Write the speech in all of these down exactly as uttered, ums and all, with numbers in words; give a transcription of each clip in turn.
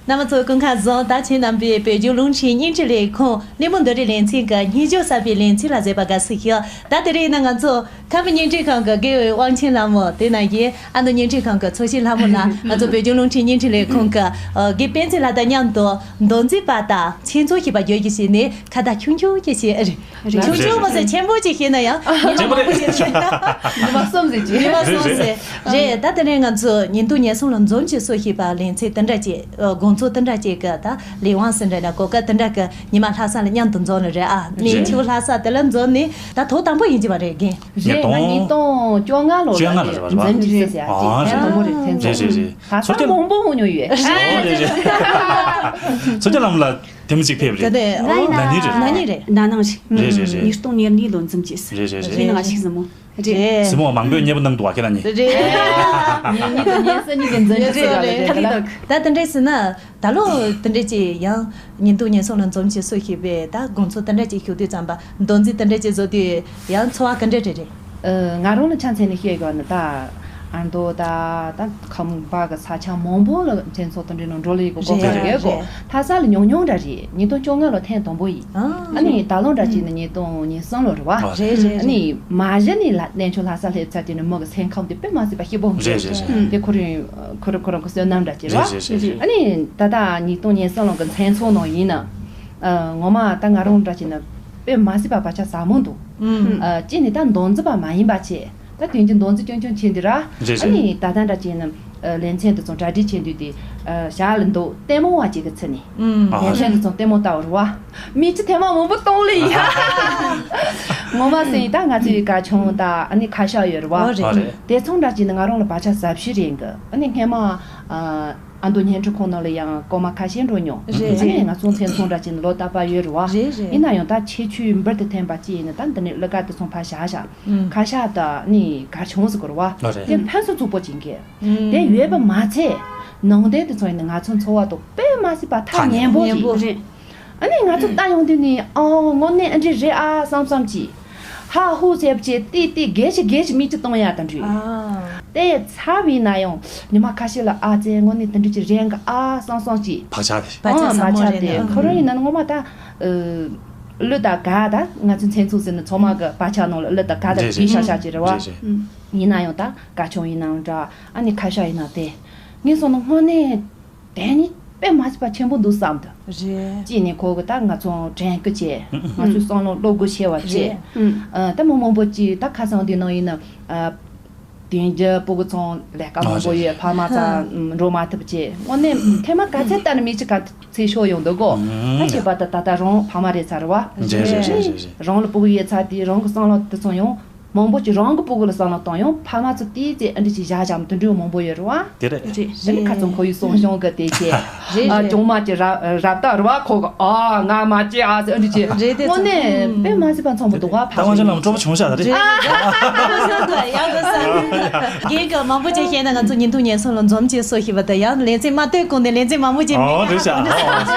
རྣམ་པ་ཚོ་སྐུ་ཁམས་བཟང་། ད་ཁྱེད་རྣམ་པས་བོད་ལྗོངས་རླུང་འཕྲིན་སྙན་འཕྲིན་ལས་ཁུངས་གླེང་མོལ་འདུ་རིས་ལེ་ཚན་གྱི་སྙན་ཞུ་གསར་པའི་ལེ་ཚན་ལ་གཟིགས་པར་དགའ་བསུ་ཞུ། ད་དེ་རིང་ནི་ང་ཚོ་ཁམས་པའི་བརྙན་འཕྲིན་ཁང་གི་དགེ་འོས་དབང་ཆེན་ལྷ་མོ། དེ་ནང་བཞིན་ཨ་མདོ་བརྙན་འཕྲིན་ཁང་གི་ཚོགས་གཞོན་ལྷ་མོ་ལགས། ང་ཚོ་བོད་ལྗོངས་རླུང་འཕྲིན་སྙན་འཕྲིན་ལས་ཁུངས་ཀྱི་ཨ་དགེ་སྤེན་ཚེ་ལགས་དང་མཉམ་དུ་མདོ་འཛིན་པ་དང་ཆོས་ཚོགས་ཞེས་པ་བརྗོད་རྒྱུ་ཞིག་ནས་ཁ་བརྡ་ཆུང་ཆུང་ཅིག་བྱས། རེད། ཆུང་ཆུང་མ་ཟད་ཆེན་པོ་ཅིག་བྱས་ན་ཡང་ཉི་མ་མང་པོ་ཞིག་བྱས་ན། ཉི་མ་གསུམ་ཟེར་གྱི། ཉི་མ་གསུམ་ཟེར། རེད། ད་དེ་ནས་ང་ཚོ་ཉིས་སྟོང་ཉེར་གསུམ་ལ་འཛོམས་ཀྱི་སྲོལ་ཞེས་པ་ལེ་ཚན་དེ་འདྲ་ཅིག་ཨ་དགོང་ཚོགས་དེ་འདྲ་ཅིག་གི་ད་ལས་དབང་ཟེར་འདྲ་ན་གོ་སྐབས་དེ་འདྲ་གི་ཉི་མ་ལྷ་ས་ལ་མཉམ་དུ་འཛོམས་ནི་རེད་ཨ། གནས་ཆུ་ལྷ་ས་དེ་ལ་འཛོམས་ནི་ད་ཐོག་དང་པོ་ཡིན་གྱི་བ་རེད་རྒན། རེད། ང་ཉིས་སྟོང་བཅོ་ལྔ་ལོ་ལ་བཅོ་ལྔ་ལ་རེད་བ། འཛོམས་ཀྱི་སྲོལ་ཟེར་ཨ་ཅིག་ཨ་ཐེངས་དང་པོ་རེད། ཐེངས་རེད་རེད་རེད། ལྷ་ས་མང་པོ་འོང་མྱོང་ཡོད། ཨོ་རེད་རེད། ཚོ་སྐྱ་ལམ་ལ། དེ་མི་གཅིག་ཕེབས་རེད། ག་དེ་ན་ནི་རེད། ན་ནི་རེད། ན་ནང་ཞིག་རེད་རེད་རེད། ཉིས་སྟོང་ཉེར་གཉིས་ལོ་འཛོམས་ཀྱི་སྲོལ། རེད་རེད་རེད། ཡིན་ནང་ཞིག་ཟིན་མོ། རེད། རེད། སྲིན་མོ་མང་པོས་མཉེས་པོ་གནང་འདུག་བ་ཁྱེད་རང་གཉིས། རེད། ཉིས་གཉིས་དང་ཉེར་གསུམ་གཉིས་ཀྱི་འཛིན་གྲྭ་རེད་རེད་རེད། ད་དེ་འདྲས་ཟིན་ན་ད་ལོ་དེ་འདྲས་ཀྱི་ཡང་ཉིས་སྟོང་ཉེར་གསུམ་ལ་འཛོམས་ཀྱི་སྲོལ་ཞེས་པའི་ད་དགོང་ཚོགས་དེ་འདྲས་ཀྱི་ཞུགས་དུས་ཙམ་པ་མདོ་འཛིན་དེ་འདྲས་ཀྱི་བཟོ་དུས་ཡང་ཚོར་བ་ག་འདྲས་རེད་རེད། ཨ་ང་རང་ལ་ཆ་མཚོན་ནས་བཤད་དགོས་ན་ད་ཨ་མདོ་ད་ད་ཁམས་པ་གི་ས་ཆ་མང་པོ་ལ་མཚན་ཚོགས་དང་འབྲེལ་ནས་འགྲོ་ལས་ཀྱི་གོ་སྐབས་རེད་རེད་རེད་གོ། རེད། ལྷ་ས་ལ་ཉུང་ཉུང་འདྲ་རེད། ཉིས་སྟོང་བཅོ་ལྔ་ལོ་ཐེངས་དང་པོ་ཡིན། ཨ་ཨ་ནི་ད་ལོ་འདྲ་ཅིག་ནི་ཉིས་སྟོང་ཉེར་གསུམ་ལོ་རེད་བ། རེད་རེད་ཨ་ནི་རེད། མ་གཞི་ནས་ལ་གནས་མཆོག་ལྷ་ས་སླེབས་ཚར་དུས་ནི་མི་གི་སེམས་ཁམས་དེ་དཔེ་མ་སྲིད་པ་སྐྱིད་པོ་མི་རེད་རེད་རེད། དེ་ཁོ་རང་ཁོ་རང་ཁོ་རང་གི་བསོད་ནམས་འདྲ་ཅིག་རེད་རེད་བ། རེད་རེད་རེད། ཨ་ནི་ད་ལྟ་ཉིས་སྟོང་ཉེར་གསུམ་ལོ་གི་མཚན་ཚོགས་ནང་ཡིན་ན། ཨ་ངོ་མ་ད་ང་རང་འདྲ་ཅིག་ནི་དཔེ་མ་སྲིད་པ་བག་ཆགས་ཟབ་མོ་འདུག་ཨ་གཅིག་ནས་ད་མདོ་འཛིན་པ་མ་ཡིན་པ་བྱས། ད་དོན་གྱི་མདོ་འཛིན་རྐྱང་རྐྱང་བྱས་འདི་ར། རེད་རེད། ཨ་ནི་ད་ལྟ་འདྲ་བྱས་ན་ཨ་ལེ་ཚན་དེ་ཚོ་གྲ་སྒྲིག་བྱས་འདུག་དེ་ཨ་ཞག་ལ་འདུག་ལྟད་མོ་བ་གཅིག་གི་ཚུལ་ནས། ཨ་ལེ་ཚན་དེ་ཚོ་ལྟད་མོ་ལྟ་བར་བ། མི་ཅི་ཐེངས་མ་མང་པོ་གཏོང་ལེ་ཡ། ངོ་མ་ཟིན་ད་ང་ཚོའི་གར་ཆུང་ད་ཨ་ནི་ཁ་ཤགས་ཡོད་རེད་བ། ཨོ་རེད། ཨ་རེད། དེ་ཚོ་འདྲ་བྱས་ན་ང་རང་ལ་བག་ཆགས་ཟབ་ཤོས་རེད་གི། ཨ་ནི་སྔས་མ་ཨ། ཨ་མདོ་བརྙན་འཕྲིན་ཁང་ནང་ལ་ཡང་སྐོར་མ་ཁ་ཤས་འགྲོ་མྱོང་། རེད། ཨ་ནི་ང་ཚོ་མཚན་ཚོགས་འདྲ་བྱས་ནས་ལོ་རྟག་པར་ཡོད་རེད་བ། རེད་རེད། ཡིན་ན་ཡང་ད་ཁྱད་ཆོས་འབུར་དུ་ཐོན་པ་ཅིག་ཡིན་ན་ད་འདི་ནས་གླུ་གར་དེ་ཚོ་ཕར་བཞག་བཞག་ཨུམ། ཁ་ཤགས་དང་ནི་གར་ཆུང་ཟེར་དགོས་རེད་བ། ཨ་རེད། དེ་ཕུན་སུམ་ཚོགས་པོ་ཅིག་གི། ཨུམ། དེ་ཡོད་པ་མ་ཚད་ནང་དོན་དེ་ཚོ་ཡིན་ན་ང་ཚོ་འཚོ་བ་དང་དཔེ་མ་སྲིད་པ་ཐག་ཉེ་པོ་ཉེ་པོ་ཅིག་རེད། ཨ་ནི་ང་ཚོ་ལྟ་ཡོང་དུས་ནི་ཨོ་དངོས་གནས་ཨ་འདྲི་རེད་ཨ་བསམ་བསམ་གྱིས། ཧ་ཧུ་ཟེར་བྱས་ཏི་ཏི་གེ་ཞིག་གེ་ཞིག་མིག་ཆུ་གཏོང་ཡ་དང་འདྲི། ཨ། དེ་ཚ་བའི་ན་ཡང་ཉི་མ་ཁ་ཤས་ལ་ཨ་ཙེ་དངོས་གནས་དེ་འདྲ་ཅིག་རེད་འགའ་ཨ་བསམ་བསམ་གྱིས། བག་ཆགས་དེ། བག་ཆགས་ཨ་ཟབ་མོ་བག་ཆགས་རེད་དེ་ན། ཁོ་རང་ཡིན་ན་ངོ་མ་ད་ཨ་གླུ་དང་གར་ད་ང་ཚོ་མཚན་ཚོགས་ཟེར་ན་ཚང་མ་གི་བག་ཆགས་ནང་ལ་གླུ་དང་གར་དང་རེད་རེད། གི་ཤ་ཤ་ཅིག་རེད་བ། རེད་རེད། ཡིན་ན་ཡང་ད་གར་ཆུང་ཡིན་ནའང་འདྲ་ཨ་ནི་ཁ་ཤགས་ཡིན་ན་དེ། ངས་སོང་ན་དངོས་གནས། དེ་ནི་དཔེ་མ་སྲིད་པ་ཆེན་པོ་འདུག་བསམ་འདུག་རེད། གཅིག་ནས་ཁོ་གི་ད་ང་ཚོ་དྲན་སྐུལ་བྱས། ང་ཚོའི་བསམ་བློ་བློ་སྒོ་ཕྱེ་བ་བྱས། རེད། ཨ་ད་མི་མང་པོ་ཅིག་ད་ཁ་སང་འདི་ནང་ཡིན་ན། ཨ་དེང་རྒྱུ་སྤུ་གུ་ཚང་ལས་ཀ་མང་པོ་ཡོད་ཕ་མ་ཚང་འགྲོ་མ་ཐུབ་བྱས་དངོས་གནས་ཐེངས་མ་ག་ཚད་ལྟ་ན་མི་གཅིག་ག་ཚད་ཤོར་ཡོང་འདུག་གོ་ད་བྱས་པ་ད་ད་ལྟ་རང་ཕ་མ་རེད་ཚར་བ། རེད་རེད་རེད་རེད། རང་ལ་སྤུ་གུ་ཡོད་ཚར་དུས་རང་གི་བསམ་བློ་དེ་ཚང་ཡང་། མང་པོ་ཅིག་རང་གི་སྤུ་གུ་ལ་བསམ་བློ་བཏང་ཡང་ཕ་མ་ཚོ་དེའི་ཚེ་ཨ་འདྲི་ཅིག་བཞག་བཞག་དུད་འགྲོ་མང་པོ་ཡོད་རེད་བ། དེ་རེད། རེད། དེ་ནི་ཁ་ཚང་ཁོ་ཡི་སོང་ཤོང་གི་དེ་ཆེ། རེད་ཨ་རེད། ཅུང་མ་ཅིག་རབ་རབ་ད་རེད་བ་ཁོ་གི་ཨ་ང་མ་ཅི་ཨ་ཟེར་ཨ་འདྲི་ཅིག་རེད་དེ་དངོས་ཚོ་གནས་དཔེ་མ་སྲིད་པ་འཚམ་པོ་འདུག་བ་ད་ཕ་དབང་ཆེན་ལམ་སྤྲོ་པོ་བྱུང་ཤག་རེད། རེད་རེད་རེད། ཡག་གི་ས། རྒན་གི་མང་པོ་ཅིག་བཤད་ན་ང་ཚོ་ཉིན་ཐོ་ཉན་སོང་ལ་འཛོམས་ཅིག་སོ་ཞིག་བ་དང་ཡང་ལེ་ཚན་མ་ལྟོས་གོང་ནས་ལེ་ཚན་མང་པོ་ཅིག་ཨོ་རེད་ཤག་ཨོ་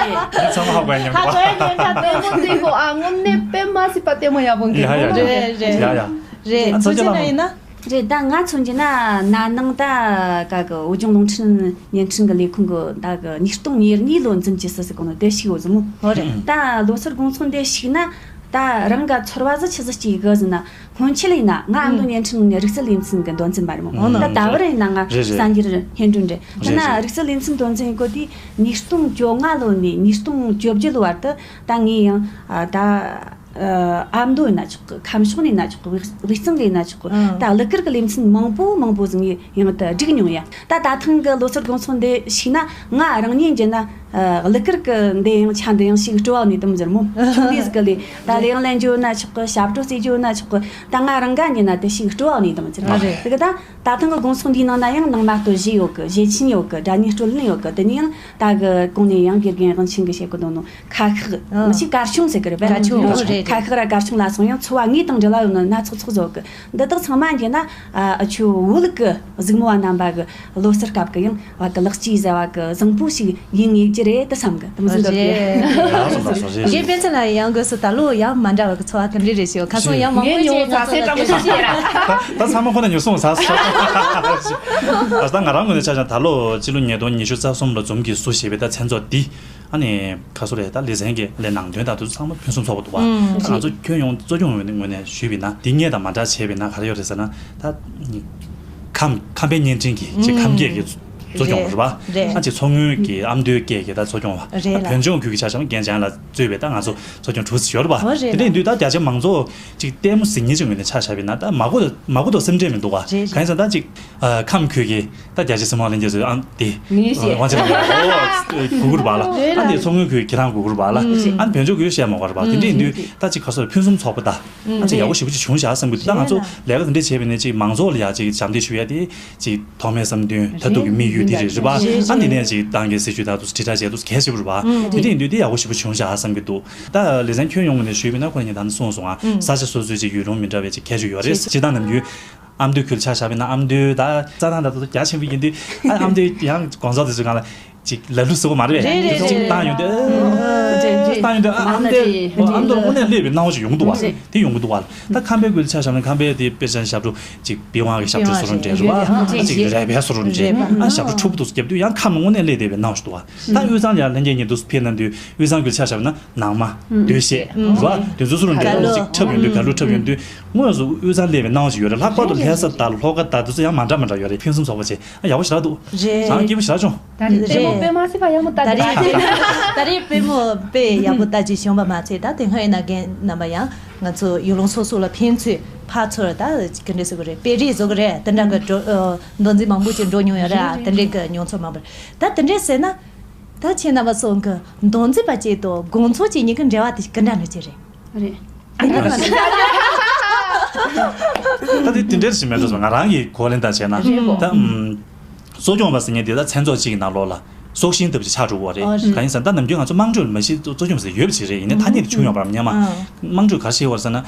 ཚང་མ་ཧ་གོ་ཡ་ཉན་ཧ་གོ་ཡ་ཉན་ཁ་ལྟད་མོ་འདི་གོ་ཨ་དངོས་གནས་དཔེ་མ་སྲིད་པ་ལྟད་མོ་ཡག་པོ་འགྱུར་ཡ་ཡ་རེད་རེད། ཡ་ཡ། རེད། ཚོད་ཅི་ན་ཡིན་ན། རེད་ད་ང་མཚོན་གྱི་ན་ན་ནིང་ད་ག་གི་བོད་ལྗོངས་རླུང་འཕྲིན་བརྙན་འཕྲིན་གྱི་ལས་ཁུངས་གི་ད་གི་ཉིས་སྟོང་ཉེར་གཉིས་ལོ་འཛིན་གྱི་སྲིད་ཟེར་གོ་ནོ་དེ་ཞིག་ཡོད་ཟིན་མོ། ཧོ་རེད། ད་ལོ་སར་དགོང་ཚོགས་འདི་ཞིག་ན་ད་རང་ག་ཚོར་བ་ཟི་ཆི་ཟི་ཅིག་གི་ཟིན་ན་སྔོན་ཆད་ལ་ཡིན་ན་ང་ཨ་མདོ་བརྙན་འཕྲིན་ནས་རིག་རྩལ་ལེ་ཚན་གི་མདོ་འཛིན་པ་རེད་མོ། ད་ད་བར་ཡིན་ན་ང་གསར་འགྱུར་སྙན་སྒྲོན་རེད། ད་ན་རིག་རྩལ་ལེ་ཚན་མདོ་འཛིན་ཡིན་གོ་དེ་ཉིས་སྟོང་བཅོ་ལྔ་ལོ་ནས་ཉིས་སྟོང་བཅོ་བརྒྱད་ལོ་བར་དུ་ད་ངས་ཡང་ད། ཨ་མདོ་ཡིན་ན་ཆོག་གི་ཁམས་ཕྱོགས་ནས་ཡིན་ན་ཆོག་གི་དབུས་དབུས་གཙང་ལ་ཡིན་ན་ཆོག་གི་ཨང་། ད་གླུ་གར་གི་ལེ་ཚན་མང་པོ་མང་པོ་ཟིག་ངས་ཡང་ད་བསྒྲིགས་མྱོང་ཡ། ད་ད་ཐེངས་གི་ལོ་སར་དགོང་ཚོགས་འདི་ཞིག་ན་ང་རང་ཉིད་འཇོན་ན་ཨ་གླུ་གར་གི་འདི་ཡང་ཆ་འདི་ཡང་ཞིག་སྤྲོ་བ་ནས་དུམ་ཟེར་མོ་ཆུང་ནས་ཟིག་གི་ལས་ད་གླུ་དབྱངས་ལེན་རྒྱུ་ཡོད་ན་ཆོག་གི་ཞབས་བྲོ་རྩེ་རྒྱུ་ཡོད་ན་ཆོག་གི་ད་ང་རང་ག་འཇོན་ན་དེ་ཞིག་སྤྲོ་བ་ནས་དུམ་ཟེར་མོ་རེད་དེ་གི་ད། ད་ཐེངས་ཀྱི་དགོང་ཚོགས་འདིའི་ནང་ན་ཡང་ནང་མ་སྟོད་གཞས་ཡོད་གི་གཞས་ཆེན་ཡོད་གི་སྒྲ་སྙན་དཀྲོལ་ལེན་ཡོད་གི་དེ་ནས་ཡང་ད་གི་གོང་ནས་ཡང་དགེ་རྒན་དབང་ཆེན་གྱིས་བཤད་གི་འདུག་ནོ་ཁ་ཤགས་ཨང་། ང་ཞིག་གར་ཆུང་ཟེར་གི་རེད་པས། གར་ཆུང་ཨོ་རེད། ཁ་ཤགས་ར་གར་ཆུང་ལ་སོང་ཡང་འཚོ་བ་དངོས་དང་འབྲེལ་བ་ཡོད་ནོ་སྣ་ཚོགས་ཚོགས་བཟོ་གི་འདི་དག་ཚང་མ་འཇོན་ན་ཨ་ཆུ་བོད་ལུགས་གི་གཟིགས་མོ་བ་རྣམ་པ་གི་ལོ་སར་སྐབས་གི་ཡང་བ་གི་ལག་སྐྱེས་ཟེར་བ་གི་བཟང་པོ་ཞིག་ཡིན་ངེས་ཀྱི། རེད་ད་བསམ་གི་ད་མི་སུ་འདོད་གི་རེད། རང་སོང་ད་སོ་རེད། རྒན་སྤེན་ཚེ་ལགས་ཡང་དགོས་སུ་ད་ལོ་ཡང་མ་འདྲ་བ་གི་ཚོར་བ་ག་འདྲ་རེད་ཞུ་ཁ་སང་ཡང་མང་པོ་ངས་ཉོ་ཞིག་ཚ་སེ་ཀྲམ་ཞིག་ཤེས་ར། ད་ད་ཚང་མ་ཁོ་ན་ཉོ་སོང་ཚ་སོ། ཨ་ད་ང་རང་ངོས་ནས་ཆ་བཞག་ད་ལོ་སྤྱི་ལོ་ཉིས་སྟོང་ཉི་ཤུ་རྩ་གསུམ་ལོ་འཛོམས་ཀྱིས་བསུ་བཞེས་པའི་ད་མཚན་ཚོགས་འདི་ཨ་ནི་ཁ་སོ་རེད། ད་ལེ་ཚན་གྱི་ལས་ནང་དོན་ད་དུ་ཚང་མ་ཕུན་སུམ་ཚོགས་པ་འདུག་བ། ཨ་ང་ཚོ་ཁྱོན་ཡོངས་གཙོ་སྐྱོང་ངོས་ནས་ཞུས་པ་ཡིན་ན་འདི་སྔས་དང་མ་འདྲ་བྱས་པ་ཡིན་ན་ག་རེ་ཡོད་རེད་ཟེར་ན་ད་ཁམས་ཁམས་པའི་བརྙན་འཕྲིན་གྱི་ཅིག་ཁམས་སྐད་ཀྱི་གཙོ་སྐྱོང་རེད་པ། རེད། ཨ་ཅིག་མཚོ་སྔོན་གྱི་ཨ་མདོའི་སྐད་ཀྱི་ད་གཙོ་སྐྱོང་བ། རེད་ལ། བོད་ལྗོངས་ཁུལ་གྱི་ཆ་བཞག་ན་རྒན་ལྕམ་ལགས་གཙོས་པའི་ད་ང་ཚོ་གཙོ་སྐྱོང་དྲུག་ཙམ་ཡོད་རེད་པ། འོ་རེད་དེ་འདྲ་ཡིན་དུས་ད་རྒྱ་ཆེ་མང་ཚོགས་ཅིག་ལྟད་མོ་གཟིགས་མཁན་ཅིག་ངོས་ནས་ཆ་བཞག་པ་ཡིན་ན་ད་མ་གོ་མ་གོ་དོ་སེམས་ཁྲལ་མི་འདུག་བ། རེད་གང་ཡིན་ཟེར་ན་ད་ཅིག་ཨ་ཁམས་ཁུལ་གྱི་ད་རྒྱ་ཆེ་སྲིད་དབང་ལྷན་རྒྱས་ཚོས་ཨ་དེ་ངས་བཤད། ཨ་དབང་ཆེན་ལགས་ཨོ་གུ་གུ་རེད་པ་ལ། རེད་ཨ་དེ་ལ། མཚོ་སྔོན་ཁུལ་ཁྱེད་རང་གུ་གུ་རེད་པ་ལ། ཨ་བོད་ལྗོངས་ཁུལ་བཤད་མ་དགོས་རེད་པ། དེ་འདྲ་ཡིན་དུས་ད་ཅིག་ག་སོ་ཕུན་སུམ་ཚོགས་པ་ད། ཨ་ཅིག་ཡག་པོ་ཞེ་པོ་ཅིག་བྱུང་བཞག་བསམ་གི་འདུག་ད་ང་ཚོ་ལས་ཀ་དེ་འདྲ་བྱས་པ་ཡིན་ན་ཅིག་མང་ཚོགས་ལ་ཡ་ཅིག་ཞབས་འདེགས་ཞུ་ཡ་དེ་ཅིག་ཐོག་མའི་བསམ་འདུན་ད་དུང་གི་དམིགས་ཡུལ་དེ་རེད་རེད་པ། ཨ་འདི་ནས་ཅིག་ཏང་གི་སྲིད་ཇུས་ད་དུང་དྲིལ་བསྒྲགས་བྱས་དུས་གལ་ཆེ་པོ་རེད་པ། དེ་འདྲ་ཡིན་དུས་དེ་ཡག་པོ་ཞེ་པོ་བྱུང་བཞག་བསམ་གི་འདུག་ད་ལེ་ཚན་ཁྱོན་ཡོངས་ནས་ཞུས་པ་ཡིན་ན་ཁོ་ནས་ད་ནི་གསུངས་སོང་ང་ས་ཆ་སོ་སོའི་ཅིག་ཡུལ་ལུང་མི་འདྲ་བའི་ཅིག་ཁྱད་ཆོས་ཡོད་རེད། སྤྱིར་བཏང་ནམ་རྒྱུན་ཨ་མདོའི་ཁུལ་ཆ་བཞག་པ་ཡིན་ན་ཨ་མདོའི་ད་རྩྭ་ཐང་ད་དུང་རྒྱ་ཆེན་པོ་ཡིན་དུས་ཨ་ཨ་མདོའི་ཡང་དགོང་ཚོགས་དེ་ཚོའི་སྒང་ལ། ཅིག་ལ་ལུ་ཟེར་བ་མ་རེད་པས། རེད་རེད་ཅིག་རེད། བཏང་ཡོང་དུས་ཨ་རེད་རེད། བཏང་ཡོང་དུས་ཨ་ཨ་མདོ་ཨ་མདོ་དངོས་གནས་སླེབས་པའི་སྣང་བ་ཞིག་ཡོང་གི་འདུག་བ། རེད། དེ་ཡོང་གི་འདུག་བ། ད་ཁམས་པའི་ཁུལ་ཆ་བཞག་ན་ཁམས་པའི་དེ་དཔེ་ཆ་ཞབས་བྲོ་ཅིག་པི་ཝང་གི་ཞབས་བྲོ་བཟོ་རུང་འདྲ་རེད་པ། ཨ་ཅིག་རལ་པའི་བཟོ་རུང་འདྲ། ཨ་ཞབས་བྲོ་འཁྲུག་པོ་འདུག་རྒྱབ་དུས་ཡང་ཁམས་དངོས་གནས་སླེབས་བསྡད་པའི་སྣང་བ་ཞིག་འདུག་བ། ད་དབུས་གཙང་ལ་ཡང་ལྷན་རྒྱས་ཉིན་དུ་ཕེབས་གནང་དུས་དབུས་གཙང་ཁུལ་ཆ་བཞག་ན་ནང་མ་སྟོད་གཞས་རེད་པ། དེ་ཚོ་བཟོ་རུང་འདྲ་ཅིག་འཁྲབ་ཡོང་དུས་ག་ལུ་འཁྲབ་ཡོང་དུས་དངོས་སུ་དབུས་གཙང་སླེབས་པའི་སྣང་བ་ཞིག་ཡོད་རེད། ལྷག་པར་དུ་ལྷ་ས་དང་ལྷོ་ཁ་ད་དུ་ཚོ་ཡང་མ་འདྲ་མ་འདྲ་ཡོད་རེད། ཕུན་སུམ་ཚོགས་པ་བྱས། ཨ་ཡག་པོ་ཞེ་དྲག་འདུག་རེད། ང་སྐྱིད་པོ་ཞེ་དྲག་བྱུང་། ད་རེས་ལྟད་མོ་དཔེ་མ་སྲིད་པ་ཡག་མོ་ལྟ་ད་རེས་ད་རེས་ལྟད་མོ་དཔེ་ཡག་པོ་ལྟ་ཅིག་བྱུང་བ་མ་ཚད་ད་དེ་སྔ་ཡིན་ན་རྒན་རྣམ་པ་ཡང་ང་ཚོ་ཡུལ་ལུང་སོ་སོ་ལ་ཕན་ཚུན་ཕར་ཚུར་ད་ག་འདྲས་ཟེར་དགོས་རེད། དཔེ་རིས་བཟོ་གི་རེད། དེ་འདྲ་གི་འགྲོ་མདོ་འཛིན་མང་པོ་ཅིག་འགྲོ་མྱོང་ཡོད་རེད། དེ་འདྲས་གི་མྱོང་ཚོར་མང་པོ་རེད། ད་དེ་འདྲས་ཟེར་ན་ད་ཁྱེད་རྣམ་པ་ཚོ་གི་མདོ་འཛིན་པ་ཅིག་དང་དགོང་ཚོགས་ཅིག་གཉིས་ཀྱི་འབྲེལ་བ་དེ་ག་འདྲ་འདྲ་ཅིག་རེད། རེད། ད་དེ་དེ་འདྲའི་ཞིག་མེད་འགྲོ་སོང་། ང་རང་གི་གོ་ལེན་ལྟར་བྱས་ན་རེད་གོ། ད་ཨམ། གཙོ་སྐྱོང་བ་ཟེར་མཁན་དེ་ད་མཚན་ཚོགས་གཅིག་གི་ནང་ལོགས་ལ་སྲོག་ཤིང་ལྟ་བུ་ཅིག་ཆགས་འགྲོ་གི་ཡོད་རེད། ཨོ་རེད། གང་ཡིན་ཟེར་ན་ད་ནམ་རྒྱུན་ང་ཚོ་དམངས་ཁྲོད་ལ་མ་གཞི་གཙོ་སྐྱོང་ཟེར་ཡོད་པ་ཞིག་རེད། ཡིན་ནའི་ཐ་སྙད་དེ་བྱུང་ཡོད་པ་རེད་སྙམ། ཨང་། དམངས་ཁྲོད་ག་རེ་བཤད་ཡོད་རེད་ཟེར་ན།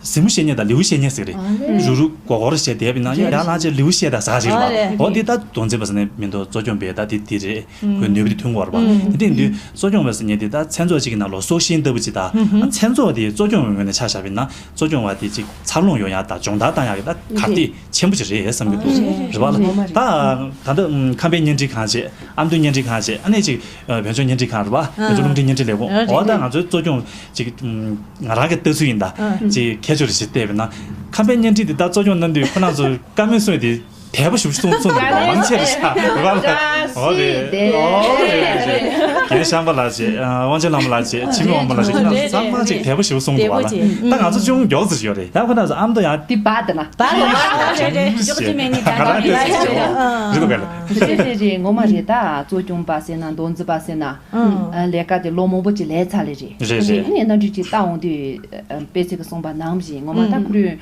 གཟིགས་མོ་བཤད་མཁན་དང་ལེའུ་བཤད་མཁན་ཟེར་གི་རེད། ཨོ་རེད། རུག་རུག་གོར་གོར་བཤད་བསྡད་པ་ཡིན་ན་ཡང་ཡར་ལངས་བྱས་ལེའུ་བཤད་དང་ཟེར་ཞིག་རེད་པ། ཨོ་རེད། འོ་དེ་ད་མདོ་འཛིན་པ་ཟེར་ནས་མི་འདུག་གཙོ་སྐྱོང་བའི་ད་དེ་དེ་རེད། ཁོའི་ནུས་པ་དེ་ཐོན་གྱི་ཡོད་རེད་པ། ཨང་། དེ་འདྲ་ཡིན་དུས་གཙོ་སྐྱོང་བ་ཟེར་མཁན་དེ་ད་མཚན་ཚོགས་གཅིག་གི་ནང་ལོགས་སྲོག་ཤིང་ལྟ་བུ་ཅིག་དང་། ཨ་མཚན་ཚོགས་དེ་གཙོ་སྐྱོང་བའི་ངོས་ནས་ཆ་བཞག་པ་ཡིན་ན་གཙོ་སྐྱོང་བ་དེ་ཅིག་འཚར་ལོངས་ཡོང་ཡག་དང་སྦྱོང་བརྡར་བཏང་ཡག་གི་ད་གར་སྟེགས་ཆེན་པོ་ཅིག་རེད་བསམ་གྱི་འདུག་རེད་པ་ལ། ད་ད་ལྟ་ཁམས་པའི་བརྙན་འཕྲིན་ཁང་བྱས། ཨ་མདོའི་བརྙན་འཕྲིན་ཁང་བྱས། ཨ་ནི་ཅིག་བོད་ལྗོངས་བརྙན་འཕྲིན་ཁང་རེད་པ། བོད་ལྗོངས་རླུང་འཕྲིན་བརྙན་འཕྲིན་ལས་ཁུངས། འོ་ད་ང་ཚོའི་གཙོ་སྐྱོང་ཅིག་ང་རང་གི་ལྟ་ཚུལ་ཡིན་ད། ཅིག་ཁྱད་ཆོས་རེ་ཞིག་བལྟས་པ་ཡིན་ན། ཁམས་པའི་བརྙན་འཕྲིན་འདི་ད་གཙོ་སྐྱོང་གནང་དུས་ཁོ་རང་ཚོ་བཀའ་མོལ་གསུང་དེ་དལ་པོ་ཞེ་པོ་གསུང་གསུང་འདུག་ག་མང་ཆེ་རེད་ཤག་རེད་པ་ལ། འོ་རེད། འོ་རེད་རེད་རེད། རྒན་ཤམ་པ་ལགས་བྱས། དབང་ཆེན་ལྷ་མོ་ལགས་བྱས། འཆི་མེད་དབང་མོ་ལགས་བྱས། ཁྱེད་རང་ཚོ་ཚང་མ་ཅིག་དལ་པོ་ཞེ་པོ་གསུང་འདུག་ག་ལ། ད་ང་ཚོ་ཅུང་མགྱོགས་ཙམ་ཞིག་ཡོད་རེད། ད་ཁོ་རང་ཚོ་ཨ་མདོ་ཡང་དེ་བ་དེ་ན། བ་དེ་ན་རེད་རེད། ཅོག་ཙེ་མེད་ནི་ད་ང་རང་དེ་ཅིག་བྱས། རེད་པ་ག་ལ། རེད་རེད་རེད། ངོ་མ་རེད། ད་གཙོ་སྐྱོང་པ་ཟེར་ན་མདོ་འཛིན་པ་ཟེར་ན། ཨང་། ལས་ཀ་དེ་ལོ་མང་པོ་ཅིག་ལས་ཚར་ལེ་རེད། རེད་རེད། ཨ་ནི་གནམ་གྲུ་ཅིག་བལྟ་འོང་དུས་དཔེ་ཚིག་གི་གསུངས་པ་ནང་བཞིན་ངོ་མ་ད་ཁོ་རང་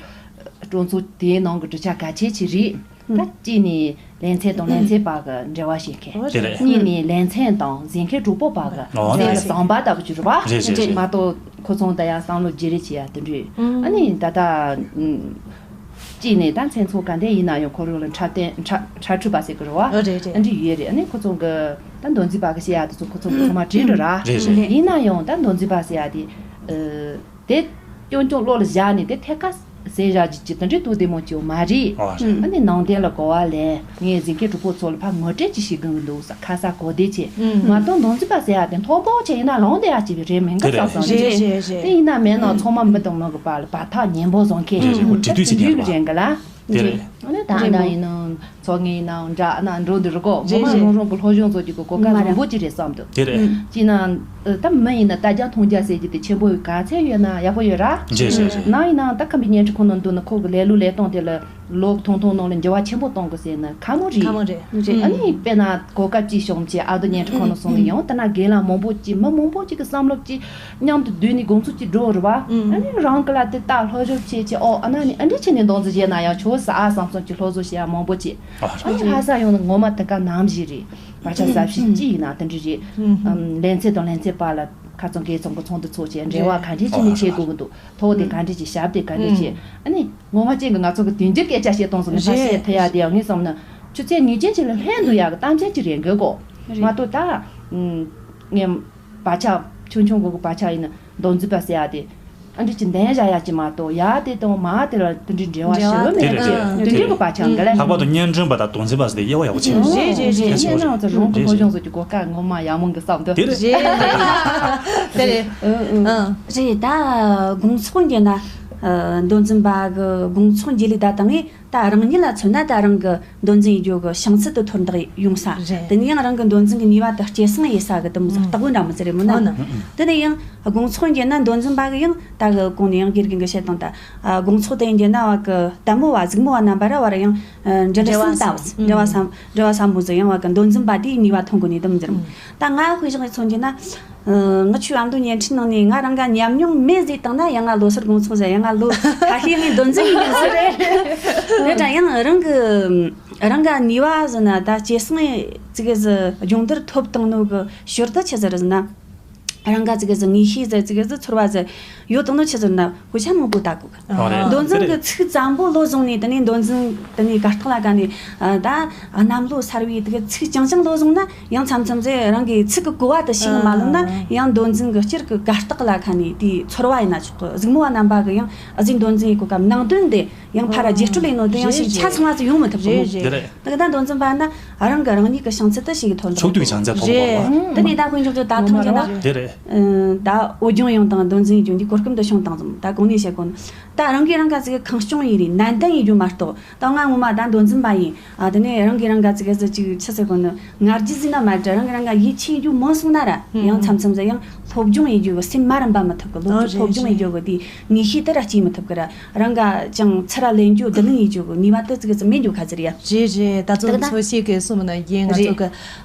སྤྲོ་ཚོགས་དེའི་ནང་གི་གྲུབ་ཆ་གལ་ཆེ་ཅིག་རེད། ད་གཅིག་ནི་ལེ་ཚན་དང་ལེ་ཚན་བར་གྱི་འབྲེལ་བ་བྱེད་མཁན། དེ་རེད། གཉིས་ནི་ལེ་ཚན་དང་གཟིགས་མཁན་གྲོགས་པོ་བར་གྱི་ཨོ་སེམས་ཀྱི་ཟམ་པ་ལྟ་བུ་ཅིག་རེད་པ། རེད་རེད་རེད། མ་གཏོགས་ཁོ་ཚོ་ད་ཡང་བསམ་བློ་བརྗེ་རེས་བྱེད་ཡ་དེ་འདྲ། ཨ་ནི་ད་ལྟ་གཅིག་ནས་ད་མཚན་ཚོགས་ག་འདྲ་ཡིན་ན་ཡང་ཁོ་རང་ལ་འཁྲབ་སྟོན་འཁྲབ་འཁྲབ་ཁྲིད་པ་ཟེར་གི་རེད་པ། ཨ་རེད་རེད། ཨ་འདྲ་ཡོད་རེད། ཨ་ནི་ཁོ་ཚོ་གི་ད་མདོ་འཛིན་པ་གི་བཤད་ཡ་དེ་ཚོ་ཁོ་ཚོ་ཚང་མ་དྲན་འགྲོ་ར། རེད་རེད། ཡིན་ན་ཡང་ད་མདོ་འཛིན་པ་ཟེར་ཡ་དེ་ཨ། དེ་རྐྱང་རྐྱང་བློ་ལ་བཞག་ནས་དེ་ཐད་ཀར་ཟེར་བཞག་རྒྱུ་ཅིག་དེ་འདྲའི་དུས་བདེ་མོ་ཅིག་མ་རེད། ཨ་རེད། ཨ་ནི་ནང་དོན་ལ་གོ་བ་ལེན། ངས་གཟིགས་མཁན་གྲོགས་པོ་ཚོ་ལ་ཕར་ངོ་སྤྲོད་ཅིག་བྱེད་དགོས་ཀྱི་འདུག་ས་ཁ་ས་གོ་བདེ་ཆེ། ཨུམ། མ་གཏོགས་མདོ་འཛིན་པ་ཟེར་ཡ་དེ་མཐོ་པོ་ཆེ་ཡིན་ན་ལོང་བསྡད་ཡ་ཅིག་རེད་མིན་གི་དེ་རེད། བསམ་བསམ་རེད་ཅིག་རེད་རེད། དེ་ཡིན་ན་མེད་ན་ཚང་མ་མི་དང་མི་གི་བར་ལ་བར་ཐག་ཉེ་པོ་བཟོ་མཁན། རེད་རེད། ཁོ་འབྲེལ་མཐུད་བྱེད་མཁན་རེད་པ། རྒྱུད་ཀྱི་རིང་གི་རེད་གི་ལ། དེ་རེད། ཨ་ནི་ད་ལྟ་ཡིན་ནའང་ཚོགས་ངེས་ཡིན་ནའང་འདྲ། ཨ་ན་འགྲོ་འདི་རུ་གོ་ངོ་མ་རེད་རང་རང་གི་སློབ་སྦྱོང་བཟོ་རྒྱུ་གི་གོ་སྐབས་མ་རེད། རིང་པོ་ཅིག་རེད་བསམ་འདུག་དེ་རེད། ཅིག་ན་ཨ་ད་མི་ཡིན་ན་ལྟ་རྒྱ་མཐོང་རྒྱ་ཟེར་རྒྱུ་དེ་ཆེན་པོ་ཡི་ག་ཚད་ཡོད་ན་ཡག་པོ་ཡོད་ར། རེད་རེད་རེད། ནང་ཡིན་ནའང་ད་ཁམས་པའི་བརྙན་འཕྲིན་ཁང་ནང་འདུག་ན་ཁོ་གི་ལས་ལུགས་ལས་སྟངས་དེ་ལ་ལོ་ཐུང་ཐུང་ནང་ལ་འགྱུར་བ་ཆེན་པོ་གཏོང་དགོས་ཟེར་ན་ཁག་མོ་རེད། ཁག་མོ་རེད། རེད། ཨ་ནི་དཔེར་ན་གོ་སྐབས་ཅིག་བྱུང་བྱས་ཨ་མདོ་བརྙན་འཕྲིན་ཁང་ནང་སོང་ནས་ཡང་ད་ན་རྒན་ལགས་མང་པོ་ཅིག་མི་མང་པོ་ཅིག་གི་བསམ་བློ་ཅིག་མཉམ་དུ་བསྡུས་ནས་དགོངས་ཚུལ་ཅིག་འགྲོ་རེད་བ། ཨ་ནི་རང་གི་ལ་དེ་ལྟ་སློབ་སྦྱོང་བྱེད་ཅིག་ཨོ་ཨ་ན་ནི་ཨ་འདྲ་བྱས་ནས་མདོ་འཛིན་བྱས་ན་ཡང་ཆོག་ས་ཨ་བསམ་བསམ་ཅིག་སློབ་གསོ་བྱེད་ཡ་མང་པོ་ཅིག་ཨ་ནི་ལྷ་ས་ཡོང་ན་ངོ་མ་དེ་ག་ནམ་ཞིག་རེད། བར་ཆ་ཟབ་ཞིག་ཅི་ཡིན་ན་དེ་འདྲ་རེད། ཨམ་ལེ་ཚན་དང་ལེ་ཚན་བར་ལ་ཁ་ཚང་གེ་ཚང་གི་ཚོགས་འདུ་ཚོགས་བྱས་འབྲེལ་བ་ག་འདྲས་བྱས་ནས་བྱེད་དགོས་ཀྱི་འདུག་ཐོག་དེ་ག་འདྲས་བྱས་ཞབས་དེ་ག་འདྲས་བྱས་ཨ་ནི་ངོ་མ་ཅན་གྱི་ང་ཚོ་གི་དུས་འགྱུར་སྐད་ཆ་བཤད་སྟངས་སུ་ནི་ཕར་བཤད་ཐུབ་ཡ་དེ་ཡང་ངས་བསམ་ན་ཆུ་ཚད་ངེས་ཅན་ཅིག་ལ་ལྷན་འདུག་ཡ་གི་གཏམ་བཤད་ཅིག་རེད་འགོད་གོ་མ་གཏོགས་ད་ཨམ། ངས་བག་ཆགས་ཆུང་ཆུང་གི་བག་ཆགས་ཡིན་ན་མདོ་འཛིན་པ་ཟེར་ཡ་དེ། ཨ་འདྲ་ཅིག་འདོན་བཞག་ཡ་ཅིག་མ་གཏོགས་ཡ་དེ་དང་མ་དེ་ལ་དེ་འདྲའི་འབྲེལ་བ་ཞེ་པོ་མེད་དེ་རེད་ཅེས་དེ་དེ་འདྲའི་རེད་གི་བག་ཆགས་འགའ་ལས། ལྷག་པར་དུ་བརྙན་འཕྲིན་པ་དང་མདོ་འཛིན་པ་ཟེར་དེ་དབྱེ་བ་ཡག་པོ་ཕྱེ་དགོས། རེད་རེད་རེད། རེད་ཡིན་ནའང་ཚོ་རང་གི་སློབ་སྦྱོང་སོགས་ཀྱི་གོ་སྐབས་ངོ་མ་ཡག་མོ་འགི་བསམ་དོ། དེ་རེད། རེད་རེད་རེད། ཨ་ཨ། རེད། ད་དགོང་ཚོགས་འདི་ན་མདོ་འཛིན་པ་གི་དགོང་ཚོགས་འཇིགས་ལས་ད་དང་ངས། ད་རང་ཉིད་ལ་མཚོན་ན་ད་རང་གི་མདོ་འཛིན་ཡེད་རྒྱུ་གི་བྱང་ཚད་དུ་མཐོར་འདེགས་ཡོང་ས། རེད། དེ་ནས་ཡང་རང་གི་མདོ་འཛིན་གི་ནུས་པ་དེ་སྐྱེད་སྲིང་ཡེད་ས་གི་དེ་མོ་ཟིག་རྟག་བུ་འདྲ་མོ་ཟིག་རེད་མོ་ན། འོ་ན། དེ་ནས་ཡང་དགོང་ཚོགས་འགྱེད་ན་མདོ་འཛིན་པ་གི་ཡང་ད་གི་གོང་ནས་ཡང་དགེ་རྒན་གི་བཤད་སྟངས་ད། དགོང་ཚོགས་དེ་འགྱེད་ན་བ་གི་ལྟད་མོ་བ་གཟིགས་མོ་བ་རྣམ་པ་ར་བ་ར་ཡང་འབྲེལ་བ་སམ་ལྟ་བུ་འབྲེལ་བ་སམ་འབྲེལ་བ་སམ་བུ་ཟིག་ཡང་བ་གི་མདོ་འཛིན་པ་དེའི་ནུས་པ་ཐོན་གོ་ནས་དེ་མོ་ཟིག་རེད་མོ། ད་ང་དཔེ་བཞག་ནས་མཚོན་རྒྱུ་ན། ཨ། ང་ཆོའི་ཨ་མདོ་བརྙན་འཕྲིན་ནང་ནས་ང་རང་ག་ཉམས་མྱོང་མེད་ཟེར་བཏང་ན་ཡང་ང་ལོ་སར་དགོང་ཚོགས་ཟེར་ཡང་ང་ལོ་ཁ་ཤས་ནས་མདོ་འཛིན་ཡིན་ཡོད་ཟེར་རེད། དེ་འདྲ་ཡང་རང་གི་རང་ག་ནུས་པ་ཟེར་ན་ད་སྐྱེད་སྲིང་ཙི་གེ་ཟིག་སྦྱོང་བརྡར་ཐོབ་བཏང་ནོ་གི་ཞོར་དུ་ཆི་ཟེར་ཟེར་ན། རང་ག་ཙི་གེ་ཟིག་ངེས་ཤེས་ཟེར་ཙི་གེ་ཟིག་ཚོར་བ་ཟེར་ཡོད་བཏང་ནོ་ཆི་ཟེར་ན། དཔེ་ཆ་མང་པོ་ལྟ་དགོས་གི། ཨོ་རེད། མདོ་འཛིན་གི་ཚིག་ཙམ་པོ་བློ་བཟུང་ནས་དེ་ནས་མདོ་འཛིན་དེ་ནས་གར་སྟེགས་ལ་ག་ནས་ཨ་ད་གནམ་ལོ་གསར་བའི་དེ་གི་ཚིག་རྐྱང་རྐྱང་བློ་བཟུང་ན་ཡང་མཚམས་མཚམས་རེ་རང་གི་ཚིག་གི་གོ་བ་དེ་ཤེས་གི་མ་ལོན་ན་ཡང་མདོ་འཛིན་གི་སྤྱིར་གི་གར་སྟེགས་ལ་ག་ནས་དེའི་ཚོར་བ་ཡིན་ན་ཆོག་གི། གཟིགས་མོ་བ་རྣམ་པ་གི་ཡང་ཨ་ཟིག་མདོ་འཛིན་གི་གོ་སྐབས་ནང་དོན་དེ་ཡང་ཕར་ར་རྒྱས་སྤྲོས་ལས་ནོ་དེ་ཡང་ཞིག་ཆ་ཚང་བ་ཚོ་ཡོང་མི་ཐུབ་གི་མོ། རེད་རེད། དེ་གི་ད་མདོ་འཛིན་པ་ན། ཨ་རང་གི་རང་ཉིད་ཀྱི་བྱང་ཚད་དུ་ཞིག་མཐོར་འདེགས་ཕྱོགས་བསྡུས་བྱང་ཚད་མཐོ་པོ་དགོས་པ། དེ་ནས་ད་དཔེ་འཇོག་རྒྱུ་ད་ཐུང་ཅན་ན། དེ་རེད། ད་འོ་སྦྱོང་ཡོང་དང་མདོ་འཛིན་ཡེད་རྒྱུ་འདི་གོ་སྐབས་འདི་བྱུང་དང་ཙམ་ད་གོང་ནས་བཤད་གོ་ནི། ད་རང་གིས་རང་ག་ཟིག་གི་ཁེངས་སྐྱུང་ཡིན་རེད་ནན་ཏན་ཡེད་རྒྱུ་མ་གཏོགས་ད་ང་ངོ་མ་ད་མདོ་འཛིན་པ་ཡིན། ཨ་དེ་ནས་རང་གིས་རང་ག་ཟིག་གི་ཟིག་ཅིག་ཆི་ཟེར་གོ་ནི་ང་རྒྱལ་ཟིན་ན་མ་འདྲ་རང་གིས་རང་ག་ཡིད་ཆེས་རྒྱུ་མང་སོང་ན་ར་ཡང་མཚམས་མཚམས་ཟིག་ཡང་སློབ་སྦྱོང་ཡེད་རྒྱུ་གི་སེམས་མ་རན་པ་མི་ཐུབ་གི། སློབ་སློབ་སྦྱོང་ཡེད་རྒྱུ་གི་དེ་ངེས་ཤེས་དེ་ར་སྐྱེ་མི་ཐུབ་གི་ར། རང་ག་ཅང་ཚུར་ལེན་རྒྱུ་བསྡུ་ལེན་ཡེད་རྒྱུ་གི་ནུས་པ་དེ་ཙི་གེ་ཙི་མེད་རྒྱུ་ཁ་ཟེར་ཡ། རེད་རེད། ད་ཚོ་ད་ཚོ་ཤེས་གི་སོ་མ་ན་ཡིན་ང་ཚོ་གི་